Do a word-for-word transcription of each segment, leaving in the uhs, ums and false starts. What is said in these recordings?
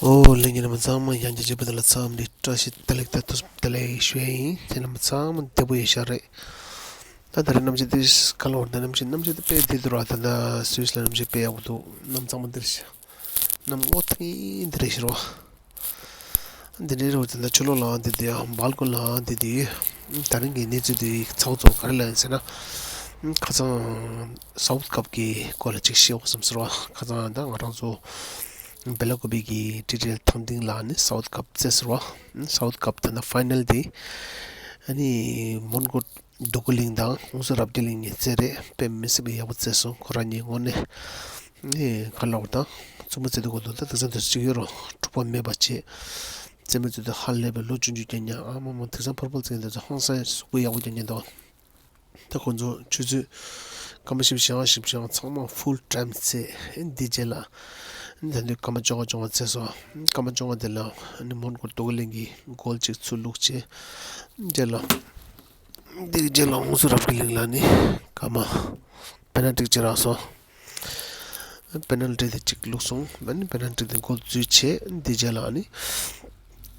ཨོ་ལྷན་རྒྱས་རྣམ་པ་ཚང་མ་ཡང་བསྐྱར་མཇལ་བ་དེ་ལ་འཚམས་འདྲི་བཀྲ་ཤིས་བདེ་ལེགས་དང་ཐུགས་བདེ་ལེགས་ཞུ་ཡ་ཡིན། ཁྱེད་རྣམ་པ་ཚང་མ་བདེ་པོ་ཡོད་ཤག་རེད། ད་ད་རེས་གནམ་གཤིས་དེ་ག་ལོར་ད་གནམ་གཤིས་གནམ་གཤིས་དེ་དཔེ་བདེ་འདུག་ར། ད་ད་སུད་སི་ལ་གནམ་གཤིས་དཔེ་ཡག་པོ་འདུག། གནམ་གཙང་མ་འདིར་ཤི། གནམ་སྔོ་ཐིང་འདི་རེད་ཤི་རོ། འདི་འདྲའི་རོ་དེ་འདྲ་ཆུ་ལོག་ལའང་འདི་དེ་ཡང་སྦལ་ཀོ་ལའང་འདི་དེ། ད་རིང་གི་གནས་ཚུལ་དེ་ཚ་བོ་ཚོ་ག་རེ་ལ་ཡིན་ཟེར་ན། ཁ་སང་སའུ་ཐི་ཀབ་ཀྱི་སྐོར་ལ་ཅིག་བཤད་འོ་བསམ་ཟེར་བ། ཁ་སང་ད་ང་རང་ཚོ་སྦེ་ལ་ཀོ་བི་གི་ཊི་ཊི་ཨེལ་ཐང་སྟེང་ལ་ནི་སའུ་ཐི་ཀབ་རྩེས་ཟེར་བ། སའུ་ཐི་ཀབ་ད་ལྟ་ཕའི་ནལ་དེ་ཨ་ནི་མོན་གྷོ་རྡོ་ཀུ་གླིང་དང་ཧུན་སུར་རབ་རྒྱས་གླིང་གཉིས་རྩེས་རེད། དཔེ་མི་སྲིད་པའི་ཡག་པོ་རྩེས་སོང་ཁོ་རང་གཉིས་དངོས་གནས། ཨེ་ག་ལབ་དང་། རྩེད་མོ་རྩེ་དུས་གོ་དོ་ད་དེང་སང་དུ་གཅིག་ཡོད་རོ། འཁྲུག་པ་མེད་པ་བྱེད། རྩེད་མོ་རྩེ་དུས་ཧ་ལས་པའི་ལོ་ཆུང་ཆུང་རྐྱང་རྐྱང་ཨ་མ་མ་དེང་སང་ཕུར་པོལ་རྩེ་མཁན་དེ་ཚོ་ཧང་སང་གཟུགས་པོ་ཡག་པོ་རྐྱང་རྐྱང་འདུག། ད་ཁོང་ཚོ་ཆུ་ཚོད་སྐར་མ་བཞི་བཅུ་ཞེ་ལྔ་བཞི་བཅུ་ཞེ་ལྔ་ཚང་མ་ཕུལ་ཊའིམ་རྩེ། ཨེ་འདི་རྗེས་ལ་ད་དུང་སྐར་མ་བཅོ་ལྔ་བཅོ་ལྔ་རྩེས་སོང་། སྐར་མ་བཅོ་ལྔ་དེ་ལ་ནི་མོན་གྷོ་རྡོ་ཀུ་གླིང་གི་གོལ་གཅིག་ཚུར་བླུགས་བྱས། རྗེས་ལ་འདི་རྗེས་ལ་ཧུན་སུར་རབ་རྒྱས་གླིང་ལ་ནི་སྐར་མ་པེ་ནལ་ཊི་གཅིག་རག་སོང་། པེ་ནལ་ཊི་དེ་གཅིག་བླུགས་སོང་། ཨ་ནི་པེ་ནལ་ཊི་དེ་འགོ་འཛུལ་བྱས། འདི་རྗེས་ལ་ཨ་ནི་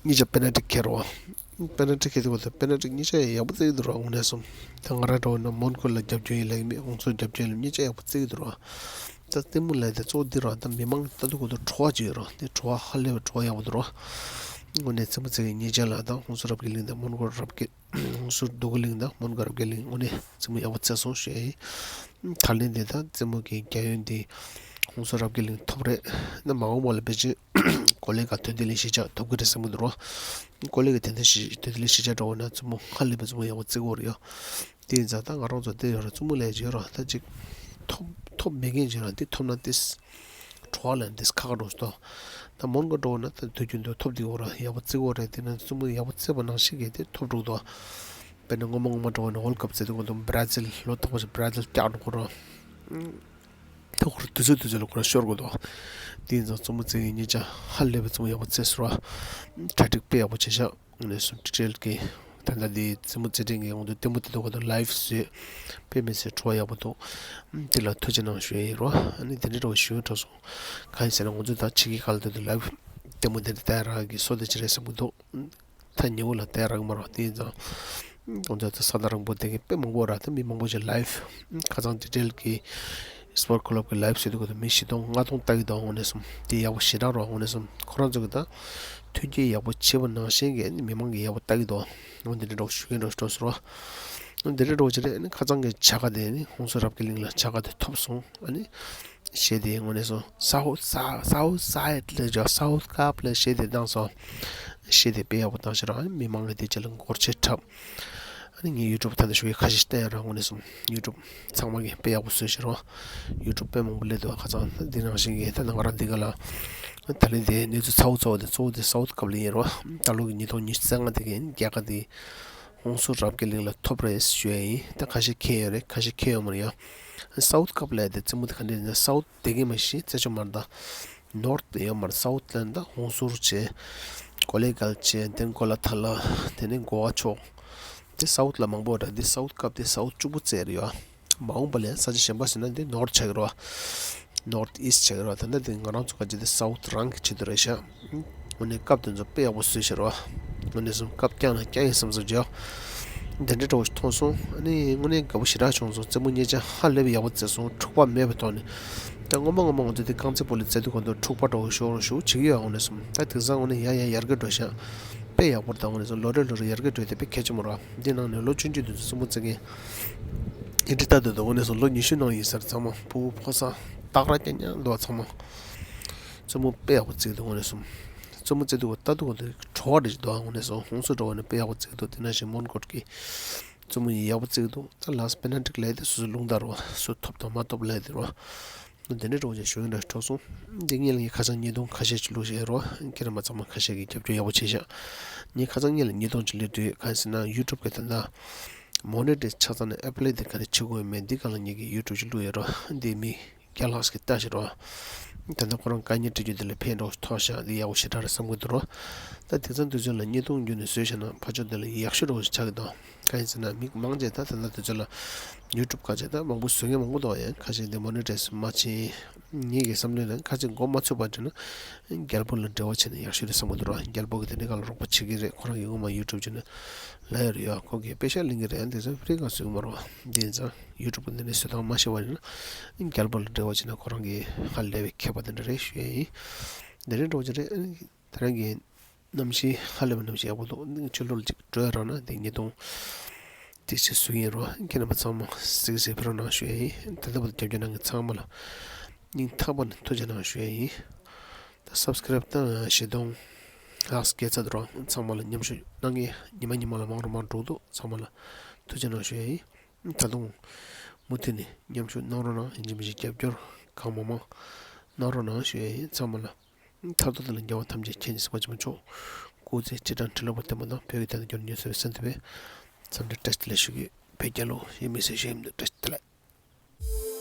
གཉིས་ཆ་པེ་ནལ་ཊི་ཁྱེར་བ། པེ་ནལ་ཊི་ཁྱེར་དུས་སྐབས་དུ་པེ་ནལ་ཊི་གཉིས་ཆ་ཡག་པོ་རྩེ་གི་འདུག་ར། དངོས་གནས་སོང་ད་ང་རང་འདྲ་བོ་ན་མོན་གྷོ་ལ་རྒྱབ་སྐྱོར་ཡིན་ལབ་ཀྱི་མེད། ཧུན་སུར་རྒྱབ་སྐྱོར་ཡིན་ལབ། གཉིས་ཆ་ཡག་པོ་རྩེ་གི་འདུག་ར། ད་རྩེད་མོ་ལབ་དེ་གཙོ་བོ་འདི་ར། ད་མི་མང་ལྟ་དུས་སྐབས་དུ་བྲོ་བ་ཅིག་ཡོད་ར། དེ་བྲོ་བ་ཧ་ལས་པའི་བྲོ་བ་ཡག་པོ་འདུག་ར། དངོས་གནས་རྩེད་མོ་རྩེ་མཁན་གཉིས་ཆ་ལ་ད་ཧུན་སུར་རབ་རྒྱས་གླིང་དང་མོན་གྷོ་རབ་རྒྱས། ཧུན་སུར་རྡོ་ཀུ་གླིང་དང་མོན་གྷོ་རབ་རྒྱས་གླིང་དངོས་གནས་རྩེད་མོ་ཡག་པོ་རྩེས་སོང་ཞུ་ཡ་ཡིན། ད་ལན་དེ་ད་རྩེད་མོ་གི་རྒྱལ་ཡོན་དེ་ཧུན་སུར་རབ་རྒྱས་གླིང་ཐོབ་རེད། ད་མ་འོངས་པ་ལ་ཕལ་ཆེར་ཀོ་ལི་གྷལ་དོན་ལྡན་གླིང་གཞིས་ཆགས་ཐོབ་ཀྱི་རེད་བསམ་གྱི་འདུག་རོ། ཀོ་ལི་གྷལ་དོན་ལྡན་གཞིས་དོན་ལྡན་གླིང་གཞིས་ཆགས་འདྲ་བོ་ན་རྩེད་མོ་ཧ་ལས་པའི་རྩེད་མོ་ཡག་པོ་རྩེ་གི་ཡོད་རེད་ཡ། དེ་ཡིན་ཙང་ད་ང་རང་ཚོ་དེ་ཡོད་ར་རྩེད་མོ་ལས་ཀྱི་ཡོད་ར། ད་ཅིག་ཐོབ་ཐོབ་མེད་མཁན་ཅིག་ཡོད་ར། དེ་ཐོབ་ན་དེ། བྲོ་བ་ལ་འདི་ཁ་ཁ་འགྲོ་སྟོ། ད་མོན་གྷོ་འགྲོ་ན་ད་དུས་རྒྱུན་དུ་ཐོབ་བསྡད་ཡོད་ར། ཡག་པོ་རྩེ་གི་རེད། དེ་ན་རྩེད་མོ་ཡག་པོ་རྩེ་བ་ནང་བཞིན་གྱི་དེ་ཐོབ་འགྲོ་གི་འདུག། དཔེར་ན་སྔོན་མ་སྔོན་མ་འགྲོ་བ་ན་ཝོལ་ཀབ་རྩེ་དུས་སྐབས་དུ་བྷ་ར་ཛིལ་ལོ་ཐོག་པ་ཞིག་བྷ་ར་ཛིལ་བཀྱག་འགྲོ་གི་ར། ཐོག་ཁོར་དུས་ཚོད་དུས་ཚོད་ལ་ཁོ་ར་ཤོར་གི་འདུག། དེ་ཡིན་ཙང་རྩེད་མོ་རྩེ་མཁན་གཉིས་ཆ་ཧ་ལས་པའི་རྩེད་མོ་ཡག་པོ་རྩེ་སོང་ར། གྲ་སྒྲིག་དཔེ་ཡག་པོ་བྱས་ཤག། དངོས་གནས་སུ་ཊི་ཊི་ཨེལ་གི་ད་ལྟ་འདི་རྩེད་མོ་རྩེ་གྲས་ཀྱི་དབང་དུ་ལྟད་མོ་དེ་ཚོ་ག་དུས་ལའིབ་བཟོས། དཔེ་མི་སྲིད་བྲོ་བ་ཡག་པོ་འདུག། འདི་ལ་ཐུགས་རྗེ་གནང་ཞུ་ཡ་ཡིན་རོ། ཨ་ནི་དེ་འདྲའི་འདྲ་བོ་ཞུ་འགྲོ་སོང་། གང་ཡིན་ཟེར་ན་ང་ཚོ་ད་ཕྱི་རྒྱལ་ཁག་ལ་སྡོད་དུས་ལའིབ་ལྟད་མོ་དེ་འདྲ་ལྟ་ཡ་རག་གི་སྲོལ་དེ་ཅི་རེད་བསམ་གྱི་འདུག། ད་ཉེ་བོ་ལ་ལྟ་ཡ་རག་གི་མ་རེད། དེ་ཡིན་ཙང་ང་ཚོ་ད་ས་དང་རང་པོ་དེ་གི་དཔེ་མང་པོ་ར། ད་མི་མང་པོ་ཞིག་ལའིབ་ཁ་སང་ཊི་ཊི་ཨེལ་གི་སི་པོར་ཊི་ཀ་ལབ་ཀྱི་ལའིབ་བྱེད་དུས་ཀྱི་མི་བཞི་སྟོང་ལྔ་སྟོང་ལྟ་གི་འདུག། དངོས་གནས་སོང་དེ་ཡག་པོ་ཞེ་དྲག་རོ། དངོས་གནས་སོང་ཁོ་རང་ཚོ་གི་ད་མཐུན་རྐྱེན་ཡག་པོ་བྱེད་པ་ནང་བཞིན་གྱི་མི་མང་གི་ཡག་པོ་ལྟ་གི་འདུག། འོ་འདི་འདྲ་འདྲ་ཞུ་གི་འདྲ་འགྲོ་ཟེར་བ། འོ་འདི་འདྲ་འདྲ་ཅི་རེད། ཨ་ནི་ཁ་སང་གི་བྱ་དགའ་དེ་ནི་ཧུན་སུར་རབ་རྒྱས་གླིང་ལ་བྱ་དགའ་དེ་ཐོབ་སོང་། ཨ་ནི་གཞས་དེ་དངོས་གནས་སོང་སའུ་ཐི་སའུ་ཐི་སའུ་ཐི་སའིཌ་ལ་བྱ་སའུ་ཐི་ཀབ་ལ་གཞས་དེ་བཏང་སོང་། གཞས་དེ་དཔེ་ཡག་པོ་བཏང་ཤག་ར། ཨ་ནི་མི་མང་གི་དེ་ཅི་ལ་འགོར་ཆེ་འཁྲབ། ཨ་ནི་ངའི་ཡུ་ཊུབ་ད་ལྟ་ཞུ་གི་ཁ་ཤས་བལྟས་ཡ་ར། དངོས་གནས་སོང་ཡུ་ཊུབ་ཚང་མ་གིས་དཔེ་ཡག་པོ་བཟོས་ཤག་རོ། ཡུ་ཊུབ་དཔེ་མང་པོ་སླེབས་འདུག། ཁ་སང་འདི་ནང་བཞིན་གྱི་ད་ནང་ང་རང་འདི་ག་ལ་ད་ལན་དེ་གནས་ཚུལ་ཚ་བོ་ཚ་བོ་དེ་གཙོ་བོ་དེ་སའུ་ཐི་ཀབ་ལ་ཡིན་རོ། ད་ལོ་གི་ཉིས་སྟོང་ཉི་ཤུ་རྩ་ལྔ་དེ་གི་རྒྱལ་ཁ་དེ་ཧུན་སུར་རབ་རྒྱས་གླིང་ལ་ཐོབ་རེད་ཞུ་ཡ་ཡིན། ད་ཁ་ཤས་མཁྱེན་ཡོད་རེད། ཁ་ཤས་མཁྱེན་ཡོད་མ་རེད་ཡ། སའུ་ཐི་ཀབ་ལ་དེ་རྩེད་མོ་དེ་ག་འདྲ་ཡིན་ན་སའུ་ཐི་དེ་གི་མ་གཞི་རྩེ་ཆོག་མ་རེད། ད་ནོར་ཐི་ཡོད་མ་རེད། སའུ་ཐི་ལ་ད་ཧུན་སུར་བྱས། ཀོ་ལི་གྷལ་བྱས། དེ་ནས་གོ་ལ་ཐ་ལ། དེ་ནས་གོ་བ་ཕྱོགས། དེ་སའུ་ཐི་ལ་མང་པོ་རེད། འདི་སའུ་ཐི་ཀབ་དེ་སའུ་ཐི་གཅིག་པུ་རྩེ་རེད་ཡ། མ་འོངས་པ་ལ་ས་ཆ་གཞན་པ་ཟེར་ན་འདི་ནོར་ཐི་ཆགས་ཀྱི་རེད་བ། ནོར་ཐི་ཨིསྟ་ཆགས་ཀྱི་རེད་བ། ད་ལྟ་འདི་ང་རང་ཚོ་ག་ཅི་འདི་སའུ་ཐི་རང་གི་ཆེད་དུ་རེད་ཤག། དངོས་གནས་སྐབས་དེ་ཚོ་དཔེ་ཡག་པོ་བཟོས་ཤག་རེད་བ། དངོས་གནས་སུ་སྐབས་བསྐྱངས་ན་བསྐྱངས་ཡིན་བསམ་བསམ་བྱས། འདི་འདྲའི་འདྲ་བོ་ཞིག་མཐོང་སོང་། ཨ་ནི་དངོས་གནས་དགའ་པོ་ཞེ་དྲག་བྱུང་སོང་། རྩེད་མོ་གཉིས་ཆ་ཧ་ལས་པའི་ཡག་པོ་རྩེས་སོང་། འཁྲུག་པ་མེད་པའི་ཐོག་ནས། ད་སྔོན་མ་སྔོན་མ་ང་ཚོ་འདི་རྐང་རྩེད་སྤོ་ལོ་རྩེ་དུས་གང་དུ་འཁྲུག་པ་འདྲ་བོ་ཞོག་རུ་ཞོག་བྱེད་ཀྱི་ཡོད། དངོས་གནས་སུ་ད་དེང་སང་དངོས་གནས་ཡར་ཡར་ཡར་རྒྱས་འགྲོ་ཤག། དཔེ་ཡག་པོ་རེད། ད་དངོས་གནས་སུ་ལོ་རེ་ལོ་རེ་ཡར་རྒྱས་འགྲོ་དེ་དཔེ་གལ་ཆེན་པོ་རེད། འདི་ནང་ནས་ལོ་ཆུང་ཆུང་དུས་ཚོད་རྩེད་མོ་རྩེ་མཁན། ཨེ་འདྲ་ལྟ་དུས་ད་དངོས་གནས་སུ་ལོ་ཉི་ཤུ་ནང་ཡིན་ས་རེད། ཚང་མ་ཕྲུ་གུ་ཕོ་གསར་སྟག་ར་རྐྱང་རྐྱང་འདུག། ཚང་མ་རྩེད་མོ་དཔེ་ཡག་པོ་རྩེ་གི་འདུག། དངོས་གནས་སུ་རྩེད་མོ་རྩེ་དུས་ལྟ་དུས་ག་དུས་བྲོ་བ་རེ་ཞིག་འདུག། དངོས་གནས་སུ་ཧུན་སུར་འདྲ་བོ་ནས་དཔེ་ཡག་པོ་རྩེ་གི་འདུག། དེ་ནང་བཞིན་མོན་གྷོ་གི་རྩེད་མོ་ཡག་པོ་རྩེ་གི་འདུག། ད་ལགས་པེ་ནལ་ཊི་ལབ་དེ་སོ་སོའི་རླུང་རྟ་རེད་བ། སུ་ཐོབ་དང་མ་ཐོབ་ལབ་དེ་རེད་བ། དེ་འདྲའི་འདྲ་བོ་ཅིག་ཞུ་གི་འདྲ་ཐོག་སོང་། འདི་ངས་ལ་ངས་ཁ་སང་བརྙན་ཐུང་ཁ་ཤས་ཅིག་བླུགས་བཞག་རོ། ཁྱེད་རང་མ་ཚང་མ་ཁ་ཤས་ཀྱིས་རྒྱབ་སྐྱོར་ཡག་པོ་བྱས་ཤག། ངས་ཁ་སང་ངས་ལ་བརྙན་ཐུང་ཅིག་བླུགས་དུས་གང་ཟེར་ན་ཡུ་ཊུབ་གི་ད་ལྟ་མོ་ནི་ཊའི་ཛི་ཆགས་ཚར་ནས་ཨེ་པི་ལའི་དེ་ག་རེ་བྱེད་དགོས་ཡོད་མེད་འདི་སྒང་ལ་ངས་ཀྱི་ཡུ་ཊུབ་ཅིག་བླུགས་ཡོད་རོ། འདི་མི་བརྒྱ་ལྷག་ཞིག་ལྟ་ཤག་རོ། ད་ལྟ་ཁོ་རང་དཀའ་ངལ་འཕྲད་རྒྱུ་དེ་ལ་ཕན་འདྲ་བོ་ཐོགས་ཤག། འདི་ཡག་པོ་ཞེ་དྲག་རེད་བསམ་གྱི་འདུག་རོ། ད་དེང་སང་དུས་ཚོད་ལ་བརྙན་ཐུང་བརྒྱུད་ནས་བཟོས་བཞག་ན་ཕར་ཕྱོགས་དེ་ལ་ཡག་ཤོས་འདྲ་བོ་ཞིག་ཆགས་ཀྱི་འདུག། གང་ཡིན་ཟེར་ན་མི་མང་ཆེ་ད་ད་ལྟ་དུས་ཚོད་ལ་ཡུ་ཊུབ་ཁ་ཆེ་ད་མང་པོ་བཟོ་མཁན་མང་པོ་འདུག། ཡང་ཁ་ཤས་འདི་མོ་ནི་ཊའི་ཛི་མ་ཕྱིན། ངེད་ཀྱི་བསམ་བློའི་ནང་ཁ་ཅིག་མགོ་མ་ཚོས་པ་བྱས་ན་རྒྱལ་པོ་ལ་འབྲེལ་བ་བྱས་ན་ཡག་ཤོས་རེད་བསམ་གྱི་འདུག་ར། རྒྱལ་པོ་གིས་དེ་འདྲའི་སྒང་ལ་རོགས་པ་བྱེད་ཀྱི་རེད། ཁོ་རང་གིས་སྔོན་མ་ཡུ་ཊུབ་བྱས་ན་ལབ་ཡོད་རེད་ཡ། ཁོ་གིས་པེ་ཤག་ལེན་གྱི་རེད་ཡ། དེ་ཚོ་ཕི་རི་གང་བཟོ་གི་མ་རེད་བ། དེ་ཡིན་ཙང་ཡུ་ཊུབ་གི་འདི་འདྲའི་བཟོ་སྟངས་མ་ཤེས་པ་ཡིན་ན་རྒྱལ་པོ་ལ་འབྲེལ་བ་བྱས་ན་ཁོ་རང་གི་ཧ་ལས་པའི་མཁས་པ་དེ་འདྲ་རེད་ཞུ་ཡ་ཡིན། དེ་འདྲའི་འགྲོ་བ་ཅིག་རེད། དེ་རང་གི་གནམ་གཤིས་ཧ་ལས་པའི་གནམ་གཤིས་ཡག་པོ་འདུག་ཕྱི་ལོགས་ལ་ཅིག་འགྲོ་ཡ་རག་ན་དེ་ཉིས་སྟོང་དེ་ཅིག་བཟོ་གི་ཡིན་རོ། ཁྱེད་རྣམ་པ་ཚང་མ་གཟིགས་གཟིགས་ཕེབས་རོགས་གནང་ཞུ་ཡ་ཡིན། ད་ལྟ་བར་དུ་རྒྱབ་སྐྱོར་གནང་མཁན་ཚང་མ་ལ་སྙིང་ཐག་པ་ནས་ཐུགས་རྗེ་གནང་ཞུ་ཡ་ཡིན། ད་སབ་སི་ཀ་རེབ་ད་བཞི་སྟོང་ལྷག་སྐྱེལ་ཚར་འདུག་ར། ཚང་མ་ལ་མཉམ་ཞུགས་གནང་མཁན་ཉི་མ་ཉི་མ་ལ་མང་རུ་མང་རུ་འགྲོ་འདུག་ཚང་མ་ལ་ཐུགས་རྗེ་གནང་ཞུ་ཡ་ཡིན། ད་དུང་མུ་མཐུད་ནས་མཉམ་ཞུགས་གནང་རོགས་གནང་། ཡིན་གཅིག་མིན་གཅིག་རྒྱབ་སྐྱོར་གང་མང་མང་གནང་རོགས་གནང་ཞུ་ཡ་ཡིན། ཚང་མ་ལ། མཐར་ཐུག་དེ་ལ་རྒྱལ་བ་ཐམས་ཅད་མཁྱེན་ཅིང་གཟིགས་པ་ཆེན་པོ་མཆོག་སྐུ་ཚེ་ཆེ་དྲག་ཁྲི་ལོ་བར་བརྟན་པ་དང་བོད་ཀྱི་བདེན་མཐའ་རྒྱུན་དུ་སྐྱོང་ནུས་སོ་བའི་སེམས་བསྐྱེད་པའི་འཚམས་འདྲི་བཀྲ་ཤིས་བདེ་ལེགས་ཞུ་གི། བོད་རྒྱལ་ལོ། ཡིན་མིན་སྲིད་ཞུ་ཡིན་མིན་བཀྲ་ཤིས་བདེ་ལེགས།